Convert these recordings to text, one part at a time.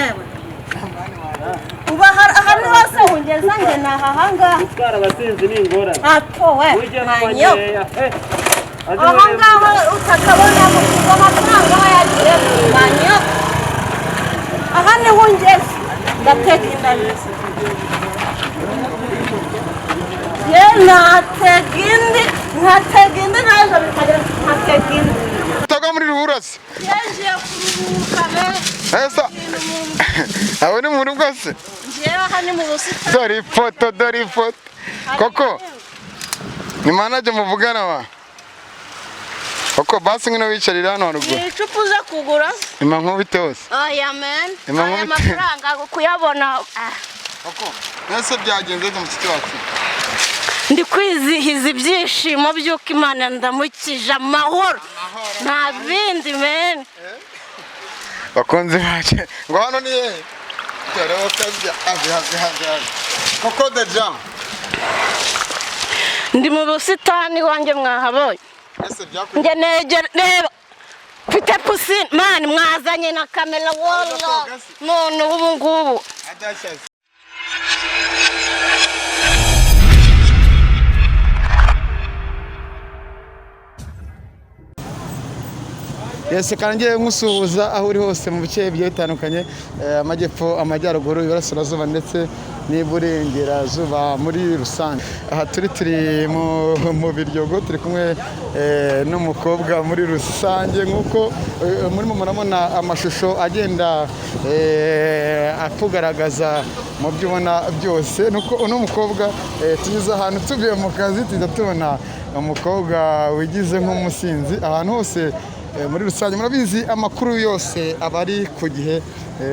Yewe, uba ahantu hose ungeza njye ni aha hangaha. Gutwara abasinzi ni ingorane. Ato we. Ujya manyo. makeya. Aha ngaha utakabona ngo amafaranga aba yagiye manyo. Aha niho ungeze, ndatega inda ye, natega indi, nkatega indi naje bikagera nkatega indi. Utagwa muri ruhurura se? Yagiye kuruhuka be. Ese aho ni mu rugo se? Njyewe aha ni mu busitani. Dore ifoto, dore ifoto koko ni manager muvugana wa koko. Basi ngwino wicarira hano haruguru. Ni icupa uza kugura? Ima nkubite hose. Oya men. Ima aya nkubite. Mafaranga kuyabona, ah. Koko ese byagenze bite, mushyitsi wacu? Ndi kwizihiza ibyishimo by'uko Imana ndamukije amahoro, nta bindi men. Bakunzi bacu, ngo hano ni hehe? Dore ukabya have have have have koko the jam. Ndi mu busitani iwanjye, mwahabonye. Ese byakuye? Njye negera, reba, mfite piscine man, mwazanye na kamera wolo none ubu ngubu. Adashyaze. Yes, kandi nkusuhuza aho uri hose mu bice bigiye bitandukanye, amajyepfo, amajyaruguru, iburasirazuba ndetse n'iburengerazuba muri rusange. Aha turi mu Biryogo, turi kumwe n'umukobwa muri rusange nk'uko murimo murabona amashusho agenda akugaragaza mu byo ubona byose. Nuko uno mukobwa, tugeze ahantu tuvuye mu kazi, tujya tubona umukobwa wigize nk'umusinzi ahantu hose. Muri rusange murabizi, amakuru yose aba ari ku gihe.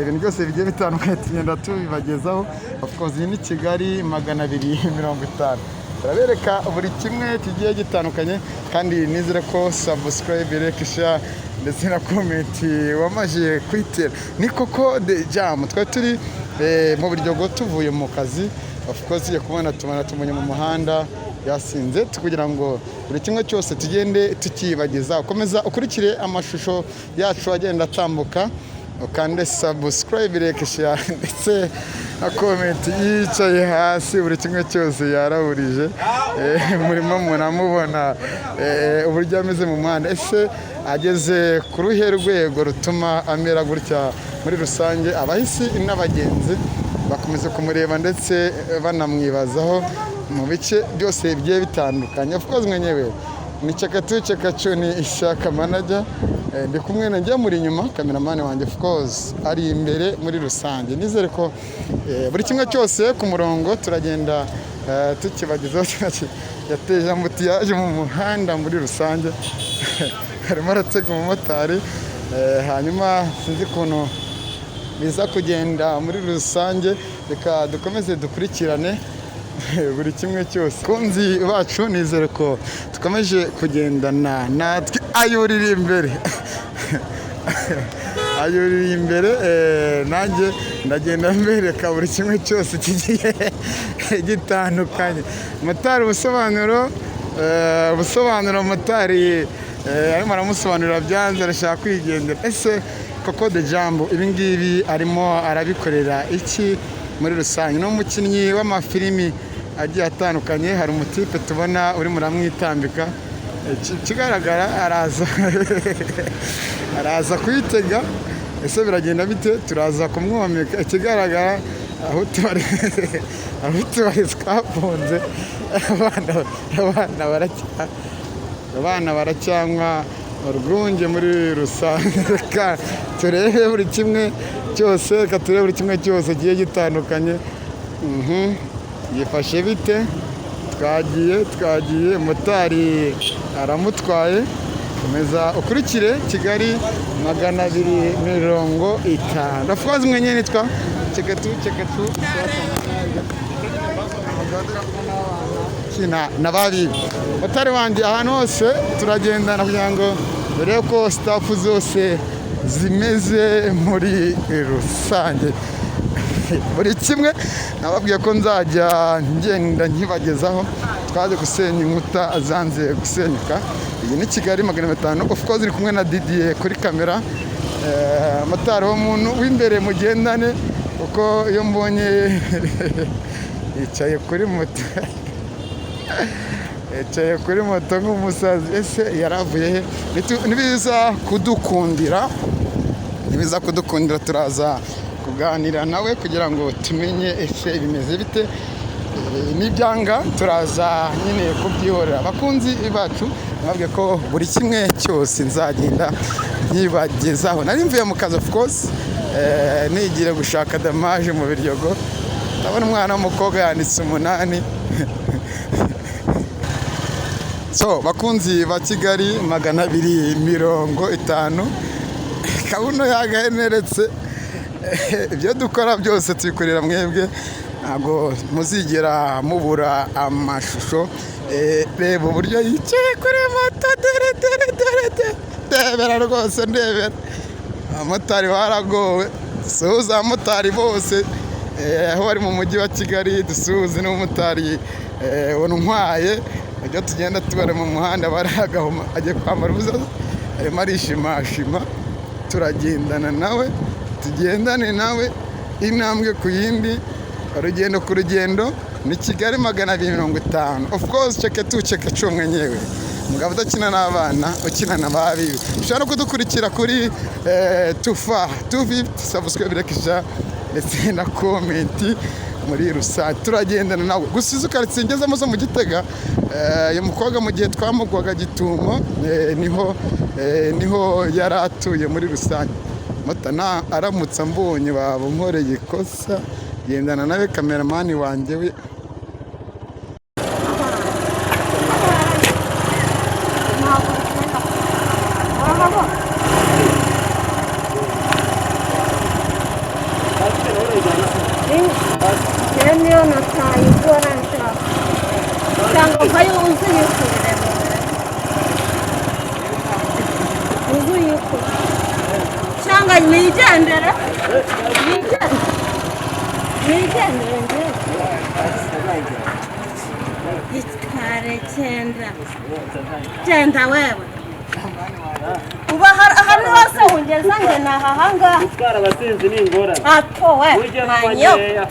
Ibintu byose bigiye bitandukanye tugenda tubibagezaho. Of course, iyi ni Kigali 250, turabereka buri kimwe kigiye gitandukanye. Kandi nizere ko subscribe, like, share ndetse na comment wamaze kwitera. Ni koko the jam, twari turi mu Biryogo tuvuye mu kazi. Of course, tugiye kubona tubona tumunye mu muhanda yasinze, kugira ngo buri kimwe cyose tugende tukibagiza. Ukomeza ukurikire amashusho yacu agenda atambuka, ukande subscribe, like, share ndetse na comment. Yicaye hasi, buri kimwe cyose yaraburije. Murimo muramubona uburyo ameze mu muhanda. Ese ageze ku ruhe rwego rutuma amera gutya? Muri rusange abahisi n'abagenzi bakomeza kumureba ndetse banamwibazaho mu bice byose bigiye bitandukanye. Of course, mwenyewe ni Chakatu Chakacu, ni Ishaka manager. Ndi kumwe na njya muri inyuma, cameraman wanjye of course ari imbere. Muri rusange nizere ko buri kimwe cyose ku murongo turagenda tukibagezaho. Yateje embouteillage mu muhanda muri rusange, arimo aratega umumotari. Hanyuma sinzi ukuntu biza kugenda muri rusange. Reka dukomeze dukurikirane buri kimwe cyose. Kunzi bacu, nizere ko dukomeje kugendana natwe. Ayurira imbere, ayurira imbere. Nanjye ndagenda mbereka buri kimwe cyose kigiye gitandukanye. Motari ubusobanuro, ubusobanuro motari arimo aramusobanurira byanze, arashaka kwigendera. Ese koko de jambo ibi ngibi arimo arabikorera iki muri rusange? Ni umukinnyi w'amafilimi agiye atandukanye. Hari umutipe tubona urimo uramwitambika. Ikigaragara araza kuyitega. Ese biragenda bite? Turaza kumwomeka. Ikigaragara aho utubari twafunze, abana baracyanywa urwunge muri rusange. Reka turebe buri kimwe cyose, reka turebe buri kimwe cyose kigiye gitandukanye. Yifashe bite? Twagiye, twagiye, motari aramutwaye. Komeza ukurikire Kigali 250. Of course, mwenyewe nitwa Chekatu Chekatu kina na babi motari wanjye. Ahantu hose turagendana kugira ngo dore ko staff zose zimeze muri rusange. Buri kimwe nababwiye ko nzajya ngenda nkibagezaho. Twaje gusenya inkuta zanze gusenyuka. Iyi ni Kigali 500. Of course, iri kumwe na Didier kuri kamera. Motari w'umuntu w'imbere mugendane, kuko iyo mbonye yicaye kuri moto, yicaye kuri moto nk'umusazi. Ese yaravuye he? Nibiza kudukundira turaza kuganira nawe kugira ngo tumenye ese bimeze bite. Nibyanga turaza nyine kubyihorera. Abakunzi bacu, nababwiye ko buri kimwe cyose nzagenda nkibagezaho. Nari mvuye mu kazi, of course, nigira gushaka damaje mu Biryogo, ndabona umwana w'umukobwa yanditse 8. So bakunzi ba Kigali 250, kabuno yagaheneretse. Ibyo dukora byose tubikorera mwebwe, ntabwo muzigera mubura amashusho. Reba uburyo yicaye kuri moto, dore dore dore dore, ndebera rwose, ndebera. Abamotari baragowe. Dusuhuze abamotari bose aho bari mu mujyi wa Kigali, dusuhuze n'umumotari untwaye. Ibyo tugenda tubara mu muhanda baragahoma, agiye kwambara ubusa, arimo arishimashima. Turagendana nawe, tugendane nawe intambwe ku yindi, urugendo ku rugendo. Ni Kigali 250, of course, cheke tu cheke cu mwenyewe. Umugabo udakina n'abana, ukina na babiwe. Ushobora no kudukurikira kuri tufa 250, subscribe, like, share ndetse na comment. Muri rusange turagendana nawe. Gusa izo karitsiye ngezemo zo mu Gitega, uyu mukobwa mu gihe twamugwaga gitumo, niho yari atuye muri rusange. Mota na aramutse ambonye baba nkoreye ikosa. Gendana nawe, cameraman wanjye we. Njyewe niyo natayigura nshaka cyangwa nkayo uziyikurire, uziyikurire cyangwa nigendere, nigendere, nigendere. Njyewe itware, genda, genda wewe. Uba ahantu hose ungeza njye ni aha hangaha. Gutwara abasinzi ni ingorane. Ato we. Burya manyo. n'abanyeya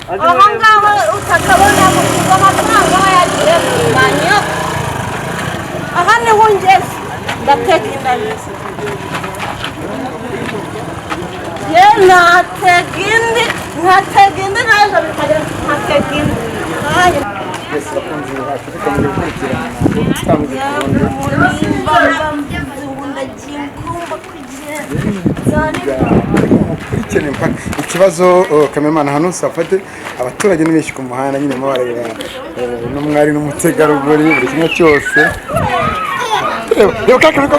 Aha ngaha utakabona ngo amafaranga aba yagiye manyo. Aha niho ungeze ndatega inda, ye natega indi, nkatega indi naje bikagera nkatega indi. Aye. Yes, bakunzi bacu, dukomeje gukurikirana twamuze mukurikirane mpaka ikibazo. Cameraman, hano safate abaturage ni benshi ku muhanda nyine, mo barareba n'umwari n'umutegarugori, buri kimwe cyose. Reba, reba ka kantu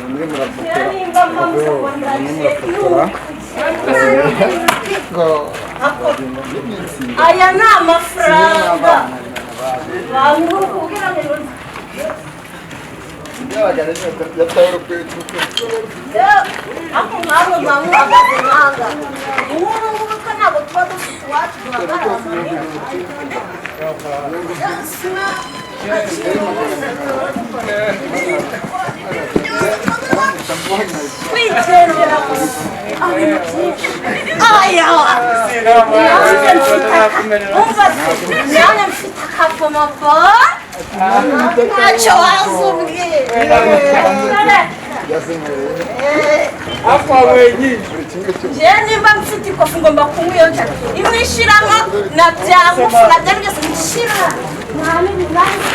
mwe murafotora, mwe murafotora ngo Aya ni amafaranga bantu kugira ngo ariko nkamwe muba muhagaze nkanga ubu ngubu ko ntabwo tuba dufite iwacu duhagarara. Kwigendera aya nanjye mfite, umva se, nanjye mfite akavomovo, ntacyo wazubwira. Njyewe nimba mfite ikofi ngomba kunywa iyo nshaka, imwe ishiramo na bya ngufu na bya byose bishira nta n'ibinani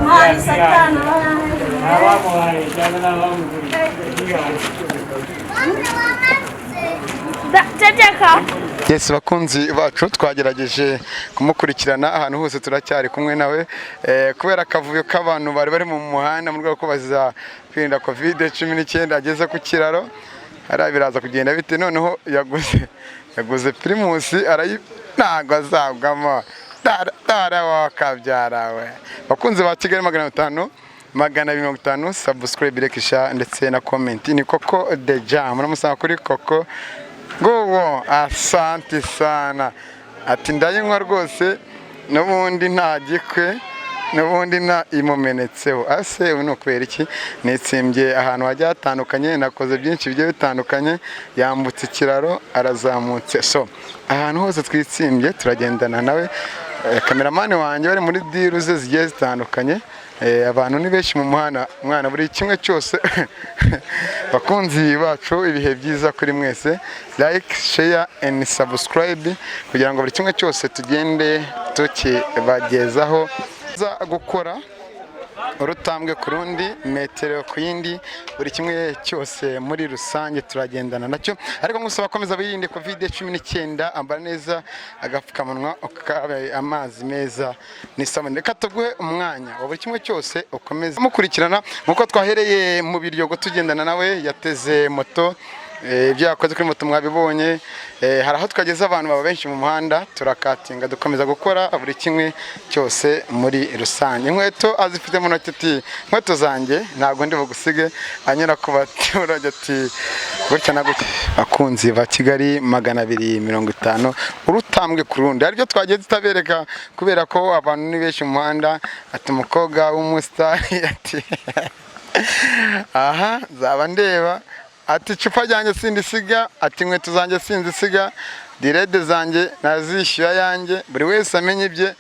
ntari satani aba yahereye. Abamuhaye cyangwa n'abamuguriye. Ceceka. Yes, bakunzi bacu, twagerageje kumukurikirana ahantu hose, turacyari kumwe nawe kubera akavuyo k'abantu bari bari mu muhanda mu rwego rwo kubaza kwirinda COVID-19. Ageze ku kiraro hariya, biraza kugenda bite noneho? Yaguze Primus arayi, ntabwo azagwamo. Dara wakabyara we. Bakunzi ba Kigali 500 250, subscribe, like, share ndetse na comment. Ni Koko de Jam, muramusanga kuri Koko. Nguwo, asante sana. Ati ndayinywa rwose, n'ubundi nta gikwe, n'ubundi nta imumenetseho. Ase ubu ni ukubera iki? Nitsimbye ahantu hagiye hatandukanye, nakoze byinshi bigiye bitandukanye. Yambutse ikiraro, arazamutse. So ahantu hose twitsimbye turagendana nawe. Cameraman wanjye bari muri deal ze zigiye zitandukanye. Abantu ni benshi mu muhanda mwana, buri kimwe cyose. Bakunzi bacu, ibihe byiza kuri mwese. Like, share and subscribe kugira ngo buri kimwe cyose tugende tukibagezaho. Za gukora urutambwe ku rundi, metero ku yindi, buri kimwe cyose muri rusange turagendana nacyo. Ariko ngusaba komeza wirinde COVID-19, ambara neza agapfukamunwa, ukarabe amazi meza n'isabune. Reka tuguhe umwanya wa buri kimwe cyose, ukomeze mukurikirana nk'uko twahereye mu Biryogo tugendana nawe. Yateze moto, ibyo yakoze kuri moto mwabibonye. Hari aho twageze abantu baba benshi mu muhanda, turakatinga, dukomeza gukora buri kimwe cyose muri rusange. Inkweto azifite mu ntoki, ati inkweto zanjye ntabwo ndi bugusige. Anyura ku baturage ati gutya na gutya. Bakunzi ba Kigali 250, urutambwe ku rundi, hari ibyo twagiye tutabereka kubera ko abantu ni benshi mu muhanda. Ati umukobwa w'umusitari, ati aha nzaba ndeba, ati icupa ryanjye sindisiga, ati inkweto zanjye sinzisiga, dread zanjye nazishyuye ayanjye. Buri wese amenye ibye.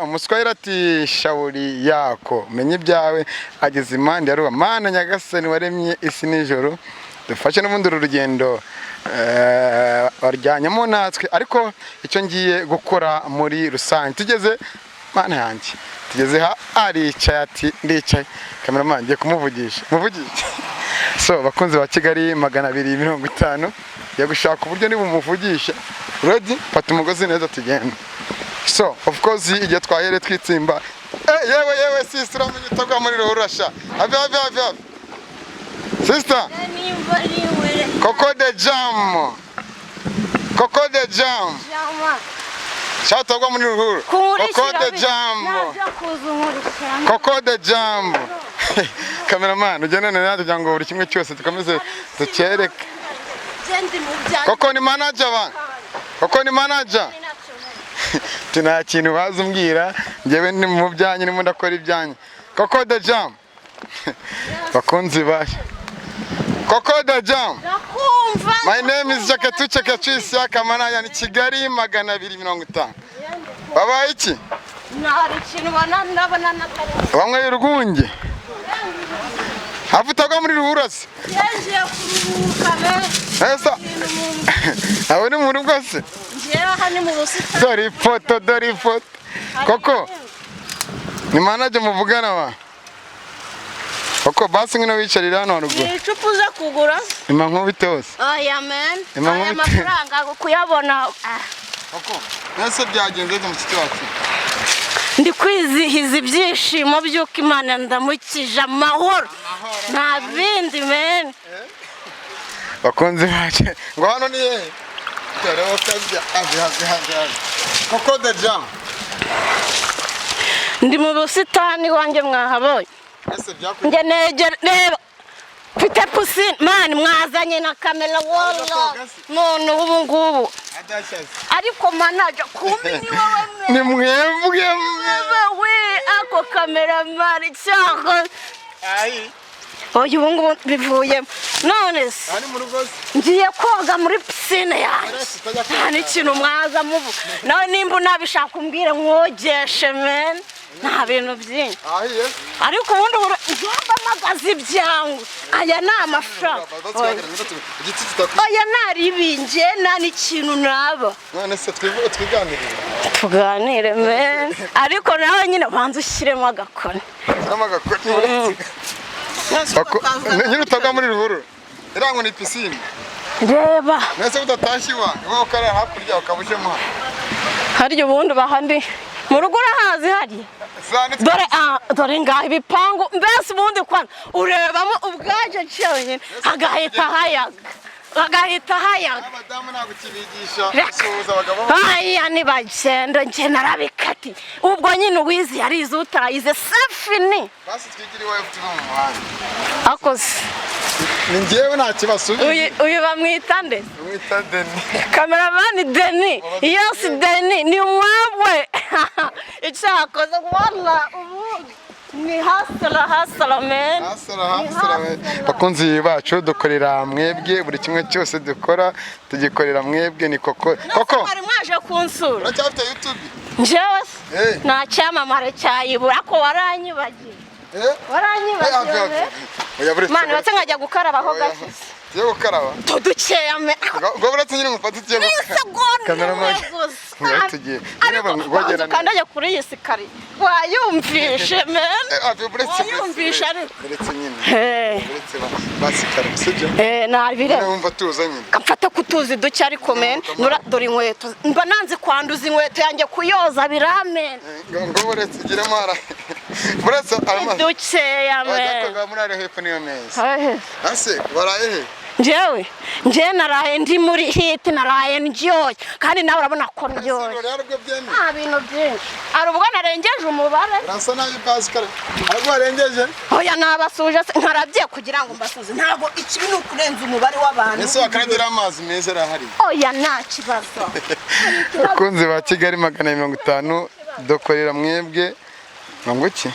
Umuswahili ati shauri yako, menye ibyawe. Ageze impande ya ruba. Mana nyagasani waremye isi n'ijoro, dufashe n'ubundi uru rugendo, baryanyemo natwe. Ariko icyo ngiye gukora muri rusange, tugeze, mana yanjye, tugeze ha, aricaye, ati ndicaye. Cameraman, ngiye kumuvugisha, muvugisha. So bakunzi ba Kigali 250, ngiye gushaka uburyo niba umuvugisha. Ready? Fata umugozi neza tugenda. So of course igihe twahereye twitsimba, yewe yewe sister, uramenye utagwa muri ruhurura sha. Have, have, have, have, sister. Nimba niwe. Coco de Jam, Coco de Jam. Jama. Sha, utagwa muri ruhurura. Coco de Jam. Nabyo kuza unkurikira. Coco de Jam. Cameraman, ugendane natwe kugira ngo buri kimwe cyose dukomeze dukereke. Genda mu byanjye. Koko ni manager ba, Koko ni manager. Ati nta kintu baza umbwira, njyewe ni mu byanyu, ndimo ndakora ibyanyu. Coco de Jam, bakunzi ba Coco de Jam. Ndakumva. My name is Jaketu Chekechisi Kamanaya, ni Kigali 250. Babaye iki? Nta ikintu ubona, ndabona natari. Bamwe urwunge hafi, utagwa muri ruhurura se. Yagiye kuruhuka be. Esa abo ni mu rugo se? Njyewe aha ni mu busitani. Dore ifoto, dore ifoto. Koko ni manager muvugana wa Koko? Basi ngwino wicarira hano haruguru. Ni icupa uza kugura? Ima nkubite hose. Oya men. Ima Aya nkubite. mafaranga kuyabona, ah. Koko, ese byagenze bite, mushyitsi wacu? Ndi kwizihiza ibyishimo by'uko Imana ndamukije amahoro, nta bindi men. Bakunzi bacu, ngo hano ni hehe? Dore ukabya, have, have, have, have. Koko de Jam. Ndi mu busitani iwanjye, mwahabonye. Ese byakugize? Njye negera, reba, mfite piscine man, mwazanye na kamera wolo none ubu ngubu. Adashyaze. Ariko manager, kumbi ni wowe mwe. Ni mwebwe. Wewe we, ako cameraman cyangwa? Ayi. Oya, ubu ngubu bivuyemo none se. Ari mu rugo se? Ngiye koga muri piscine yanjye, nta n'ikintu mwaza muvuga. Nawe nimba unabishaka umbwire mwogeshe men, nta bintu byinshi. Ahiye. Ariko ubundi ngomba mpagaze ibyangwe, aya ni amafaranga. Oya. Igiti kitakwiye. Oya, ntaribingiye, nta n'ikintu naba. None se twiganirire? Tuganire men, ariko nawe nyine banza ushyiremo agakoni. Shyiramo agakoni. Nyine utagwa muri ruhurura. Iriya ngo ni piscine. Reba. Mwese udatashye iwawe, wowe ukarara hakurya ukaba ujemo hano. Harya ubundi bahandi mu rugo urahazi hariya? Zanditse. Dore ah, dore ngaho ibipangu. Mbese ubundi kwana urebamo ubwacyo cyonyine hagahita hayaga, hagahita hayaga. Abadamu ntabwo ukibigisha Reka. gusuhuza abagabo. Aya ntibagenda, njye narabikati. Ubwo nyine uwize yarize, utayize safini. Basi twigire iwawe tuve mu muhanda. Akoze. Ni njyewe, nta kibazo. Uyu bamwita nde? Mwita Deni. Cameraman Deni, yes, Deni ni mwabwe. Icyakoze wala ubu ni hustler, hustler man. Hustler, hustler man. Bakunzi bacu, dukorera mwebwe. Buri kimwe cyose dukora tugikorera mwebwe. Ni Koko, Koko. Mwari mwaje kunsura? Uracyafite YouTube? Njyewe se? Eh. Nta cyamamare cyayibura ko waranyibagiye. Eh. Waranyibagiye. Oya, buretse. Mani batse nkajya gukarabaho Oya. gake. Tugiye gukaraba. Tudukeya me. Ngo buretse nyine ngufate, tugiye gukaraba. N'isegonda Cameraman. imwe gusa. Ngo tugiye. Ariko Nyine ngo ukandajya kuri iyi sikariye, wayumvishe men? Eh, ah, buretse. Wayumvishe ariko. Buretse nyine. Eh, Buretse basikara, sibyo? eh, nabireba. Nyine wumva tuza nyine. Mfata kutuzi duke ariko men, dore inkweto mba nanze kwanduza inkweto yanjye, kuyoza biramena. Ngo buretse ugiremo hara. Buretse amazi. Dukeya Wajya men. koga muri ari hepfo, niyo meza. Eh. Ase waraye he? Njyewe naraye ndi muri hit, naraye ndyoshye, kandi nawe urabona ko ndyoshye. Ese rero ubwo byemewe? Nta bintu byinshi, hari ubwo narengeje umubare. Urasa nabi Pascal. Ariko warengeje? Oya, nabasuje se, nkarabye kugira ngo mbasuze. Ntabwo ikibi ni ukurenza umubare w'abantu. Ese wakaragira amazi meza arahari? Oya, nta kibazo. Bakunzi ba Kigali 250, dukorera mwebwe. Ngo iki?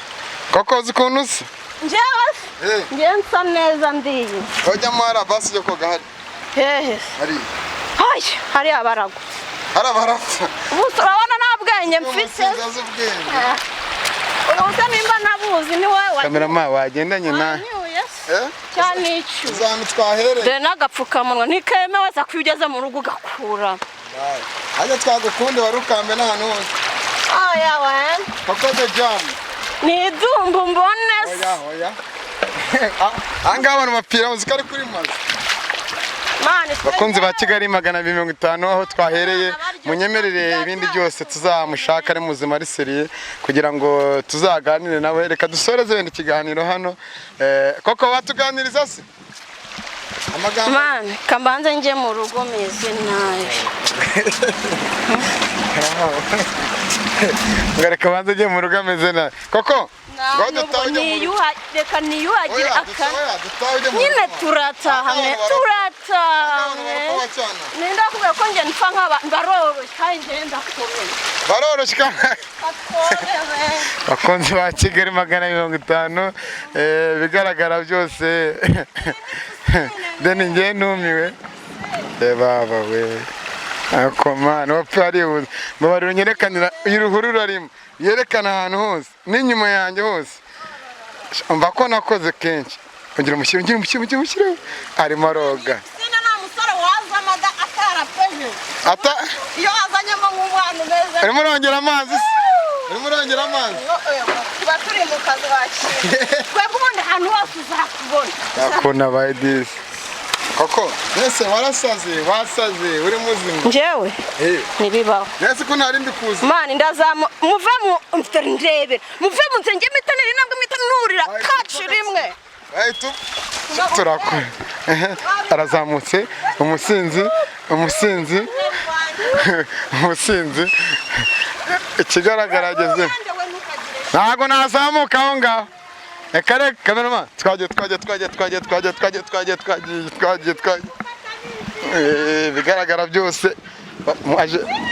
Koko uzi ukuntu usa? Njyewe se? Eh. Njyewe nsa neza, ndiye. Wajyamo hari basi yo koga hari. Hehe se? Hari. Oya, hariya baragwa. Hari abarapfa. Ubu urabona nta bwenge mfite. Umusinzi azi ubwenge. Ubu se nimba nabuzi ni wowe? Cameraman wagendanye na. Wanyuye se? Eh? Cyane icyo. Uzi ahantu twahereye. Dore n'agapfukamunwa ntikemewe se ko iyo ugeze mu rugo ugakura. Hajya twagukunda wari ukambe n'ahantu hose. Oya we. Koko the jam. Ni idumbu mbone se. Oya, oya. Aha ngaha abantu bapfira, uzi ko ari kuri mazu. Mani. Bakunzi ba Kigali 250, aho twahereye, munyemerere ibindi byose tuzamushaka ari muzima, ari sérieux, kugira ngo tuzaganire nawe. Reka dusoreze wenda ikiganiro hano. Koko watuganiriza se amagambo? Mani kambanze njye mu rugo meze nabi. Ngo reka banze ujye mu rugo ameze nabi. Koko, ngo dutahe ujye mu rugo. Reka niyuhagire Oya, aka. oya, dutahe ujye mu Nyine rugo. turataha me. Abantu Turataha. barapfa bacyana. Ninda kubera ko njye mpfa nk'aba baroroshye kandi njye ndakomeye. Baroroshye kandi. Batworohewe. Bakunzi ba Kigali 250, ibigaragara byose deni njye numiwe. Baba we, ako mana wapfa aribuze. Mbabarira unyerekanira iyi ruhurura arimo, yerekana ahantu hose n'inyuma yanjye hose. Umva ko nakoze kenshi. Ugira umushyire, ugira umushyire, ugira umushyire, arimo aroga. Sina nta musore wazamo atarapeje. Ata. Iyo wazanyemo nk'umwana umeze. Urimo urongera amazi se? Urimo urongera amazi? Tuba turi mu kazi bakira twebwe, ubundi ahantu hose uzakubona. Yakunda abaye disi. Koko mbese warasaze, wasaze uri muzima? Njyewe? Eh. Ntibibaho. Mbese ko ntari mbikuzi? Mani ndazamu, muve mu ndebera, muve mu nzira, njye mpita nira intambwe, mpita nurira kaci rimwe. Ahita turakora. Arazamutse, umusinzi, umusinzi, umusinzi. Ikigaragara ageze. Ntabwo nazamuka aho ngaho. Reka reka, cameraman, twagiye, twagiye, twagiye, twagiye, twagiye, twagiye, twagiye, twagiye, twagiye, twagiye. Ibigaragara byose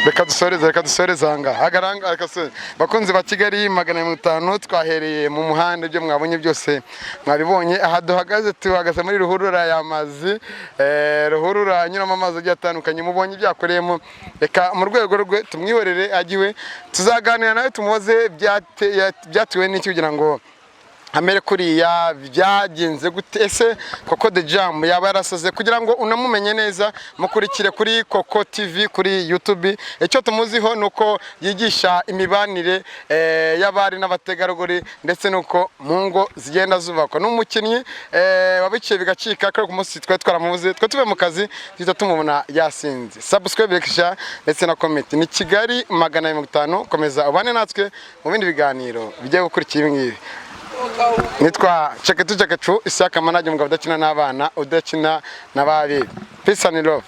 reka dusoreze, reka dusoreze aha ngaha. Hagarara aha ngaha, reka dusoreze. Bakunzi ba Kigali 250, twahereye mu muhanda, ibyo mwabonye byose mwabibonye. Aha duhagaze, tuhagaze muri ruhurura y'amazi, ruhurura anyuramo amazi agiye atandukanye. Mubonye ibyo yakoreyemo. Reka mu rwego rwe tumwihorere agiwe, tuzaganira nawe tumubaze byatewe n'iki kugira ngo amere kuriya, byagenze gute. Ese Koko the Jam yaba yarasaze? Kugira ngo unamumenye neza, mukurikire kuri Koko TV kuri YouTube. Icyo tumuziho ni uko yigisha imibanire y'abari n'abategarugori, ndetse n'uko mu ngo zigenda zubakwa. Ni umukinnyi wabiciye bigacika, ariko ku munsi twari twaramubuze, twe tuve mu kazi duhita tumubona yasinze. Subscribe, like, share ndetse na comment. Ni Kigali 250. Komeza ubane natwe mu bindi biganiro bigiye gukurikira ibi ngibi. Nitwa Ceketu Cekecu Isaka Manage, umugabo udakina n'abana, udakina n'ababi. Peace and love.